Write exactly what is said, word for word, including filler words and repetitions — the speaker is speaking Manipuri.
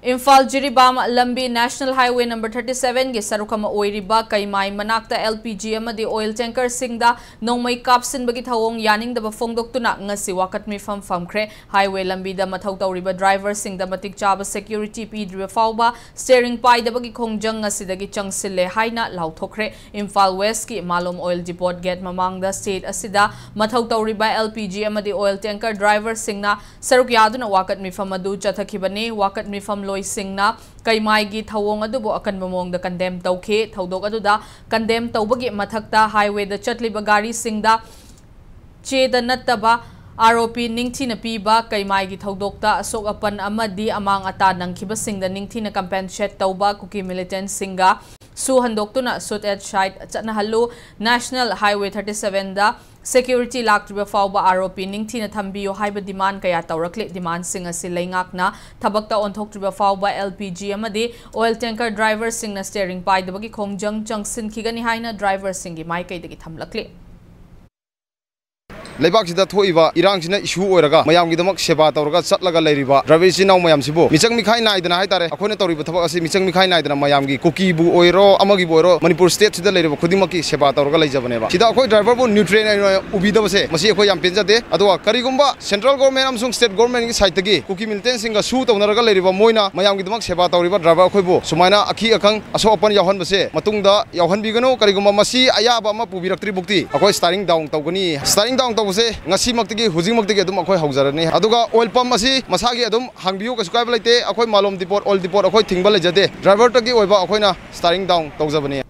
ꯏꯝꯐꯥꯜ ꯖꯤꯔꯤꯕꯥꯝ ꯂꯝꯕꯤ National Highway number thirty seven ꯒꯤ ꯁꯔꯨꯛ ꯑꯃ ꯑꯣꯏꯔꯤꯕ ꯀꯩꯃꯥꯏ ꯃꯅꯥꯛꯇ L P G ꯑꯃꯗꯤ oil tanker ꯁꯤꯡꯗ ꯅꯣꯡꯃꯩ ꯀꯥꯞꯁꯤꯟꯕꯒꯤ ꯊꯧꯑꯣꯡ ꯌꯥꯅꯤꯡꯗꯕ ꯐꯣꯡꯗꯣꯛꯇꯨꯅ ꯉꯁꯤ ꯋꯥꯀꯠ ꯃꯤꯐꯝ ꯐꯝꯈ꯭ꯔꯦ꯫ Highway ꯂꯝꯕꯤꯗ ꯃꯊꯧ ꯇꯧꯔꯤꯕ driver ꯁꯤꯡꯗ ꯃꯇꯤꯛ ꯆꯥꯕ security ꯄꯤꯗ꯭ꯔꯤꯕ ꯐꯥꯎꯕ steering ꯄꯥꯏꯗꯕꯒꯤ ꯈꯣꯡꯖꯪ ꯉꯁꯤꯗꯒꯤ ꯆꯪꯁꯤꯜꯂꯦ ꯍꯥꯏꯅ ꯂꯥꯎꯊꯣꯛꯈ꯭ꯔꯦ꯫ ꯏꯝꯐꯥꯜ West ꯀꯤ ꯃꯥꯂꯣꯝ oil depot gate ꯃꯃꯥꯡꯗ state ꯑꯁꯤꯗ ꯃꯊꯧ ꯇꯧꯔꯤꯕ L P G ꯑꯃꯗꯤ oil tanker driver ꯁꯤꯡꯅ ꯁꯔꯨꯛ ꯌꯥꯗꯨꯅ ꯋꯥꯀꯠ ꯃꯤꯐꯝ ꯑꯗꯨ ꯆꯠꯊꯈꯤꯕꯅꯤ꯫ ꯋꯥꯀꯠ ꯃꯤꯐꯝ ꯂꯣꯏꯁꯤꯡꯅ ꯀꯩꯃꯥꯏꯒꯤ ꯊꯧꯑꯣꯡ ꯑꯗꯨꯕꯨ ꯑꯀꯟꯕ ꯃꯑꯣꯡꯗ condemn ꯇꯧꯈꯤ꯫ ꯊꯧꯗꯣꯛ ꯑꯗꯨꯗ condemn ꯇꯧꯕꯒꯤ ꯃꯊꯛꯇ highway ꯗ ꯆꯠꯂꯤꯕ ꯒꯥꯔꯤꯁꯤꯡꯗ ꯆꯦꯗ ꯅꯠꯇꯕ R O P ꯅꯤꯡꯊꯤꯅ ꯄꯤꯕ, ꯀꯩꯃꯥꯏꯒꯤ ꯊꯧꯗꯣꯛꯇ ꯑꯁꯣꯛ ꯑꯄꯟ ꯑꯃꯗꯤ ꯑꯃꯥꯡ ꯑꯇꯥ ꯅꯪꯈꯤꯕꯁꯤꯡꯗ ꯅꯤꯡꯊꯤꯅ compensate ꯇꯧꯕ, ꯀꯨꯀꯤ militant ꯁꯤꯡꯒ ꯁꯨ ꯍꯟꯗꯣꯛꯇꯨꯅ shoot at sight ꯆꯠꯅꯍꯜꯂꯨ, National Highway thirty seven the security ꯂꯥꯛꯇ꯭ꯔꯤꯕ ꯐꯥꯎꯕ R O P ꯅꯤꯡꯊꯤꯅ ꯊꯝꯕꯤꯌꯨ ꯍꯥꯏꯕ demand ꯀꯌꯥ ꯇꯧꯔꯛꯂꯤ꯫ Demand ꯁꯤꯡ ꯑꯁꯤ ꯂꯩꯉꯥꯛꯅ ꯊꯕꯛꯇ ꯑꯣꯟꯊꯣꯛꯇ꯭ꯔꯤꯕ ꯐꯥꯎꯕ L P G ꯑꯃꯗꯤ oil tanker driver ꯁꯤꯡꯅ steering ꯄꯥꯏꯗꯕꯒꯤ ꯈꯣꯡꯖꯪ ꯆꯪꯁꯤꯟꯈꯤꯒꯅꯤ ꯍꯥꯏꯅ driver ꯁꯤꯡꯒꯤ ꯃꯥꯏꯀꯩꯗꯒꯤ ꯊꯝꯂꯛꯂꯤ꯫ ꯂꯩꯕꯥꯛꯁꯤꯗ ꯊꯣꯛꯏꯕ ꯏꯔꯥꯡꯁꯤꯅ issue ꯑꯣꯏꯔꯒ ꯃꯌꯥꯝꯒꯤꯗꯃꯛ ꯁꯦꯕꯥ ꯇꯧꯔꯒ ꯆꯠꯂꯒ ꯂꯩꯔꯤꯕ driver ꯏꯆꯤꯟ ꯏꯅꯥꯎ ꯃꯌꯥꯝꯁꯤꯕꯨ ꯃꯤꯆꯪ ꯃꯤꯈꯥꯏ ꯅꯥꯏꯗꯅ ꯍꯥꯏꯇꯥꯔꯦ, ꯑꯩꯈꯣꯏꯅ ꯇꯧꯔꯤꯕ ꯊꯕꯛ ꯑꯁꯤ ꯃꯤꯆꯪ ꯃꯤꯈꯥꯏ ꯅꯥꯏꯗꯅ ꯃꯌꯥꯝꯒꯤ, ꯀꯨꯀꯤꯕꯨ ꯑꯣꯏꯔꯣ ꯑꯃꯒꯤꯕꯨ ꯑꯣꯏꯔꯣ, ꯃꯅꯤꯄꯨꯔ state ꯁꯤꯗ ꯂꯩꯔꯤꯕ ꯈꯨꯗꯤꯡꯃꯛꯀꯤ ꯁꯦꯕꯥ ꯇꯧꯔꯒ ꯂꯩꯖꯕꯅꯦꯕ꯫ ꯁꯤꯗ ꯑꯩꯈꯣꯏ driver ꯕꯨ neutral ꯑꯣꯏꯅ ꯎꯕꯤꯗꯕꯁꯦ ꯃꯁꯤ ꯑꯩꯈꯣꯏ ꯌꯥꯝ ꯄꯦꯟꯖꯗꯦ꯫ ꯑꯗꯨꯒ ꯀꯔꯤꯒꯨꯝꯕ central government ꯑꯃꯁꯨꯡ state government ꯀꯤ side ꯇꯒꯤ ꯀꯨꯀꯤ militant ꯁꯤꯡꯒ ꯁꯨ ꯇꯧꯅꯔꯒ ꯂꯩꯔꯤꯕ ꯃꯣꯏꯅ ꯃꯌꯥꯝꯒꯤꯗꯃꯛ ꯁꯦꯕꯥ ꯇꯧꯔꯤꯕ driver ꯑꯩꯈꯣꯏꯕꯨ ꯁꯨꯃꯥꯏꯅ ꯑꯈꯤ ꯑꯈꯪ ꯑꯁꯣꯛ ꯑꯄꯟ ꯌꯥꯎꯍꯟꯕꯁꯦ ꯃꯇꯨꯡꯗ ꯌꯥꯎꯍꯟꯕꯤꯒꯅꯨ꯫ ꯀꯔꯤꯒꯨꯝꯕ ꯃꯁꯤ ꯑꯌꯥꯕ ꯑꯃ ꯄꯨꯕꯤꯔꯛꯇ꯭ꯔꯤꯕꯨꯛꯇꯤ ꯑꯩꯈꯣꯏ steering down ꯇꯧꯒꯅꯤ꯫ Steering down ꯇꯧꯕꯁꯦ ꯉꯁꯤꯃꯛꯇꯒꯤ, ꯍꯧꯖꯤꯛꯃꯛꯇꯒꯤ ꯑꯗꯨꯝ ꯑꯩꯈꯣꯏ ꯍꯧꯖꯔꯅꯤ꯫ ꯑꯗꯨꯒ oil pump ꯑꯁꯤ ꯃꯁꯥꯒꯤ ꯑꯗꯨꯝ ꯍꯥꯡꯕꯤꯌꯨ, ꯀꯩꯁꯨ ꯀꯥꯏꯕ ꯂꯩꯇꯦ꯫ ꯑꯩꯈꯣꯏ ꯃꯥꯂꯣꯝ depot, oil depot ꯑꯩꯈꯣꯏ ꯊꯤꯡꯕ ꯂꯩꯖꯗꯦ꯫ Driver ꯇꯒꯤ ꯑꯣꯏꯕ ꯑꯩꯈꯣꯏꯅ steering down ꯇꯧꯖꯕꯅꯤ꯫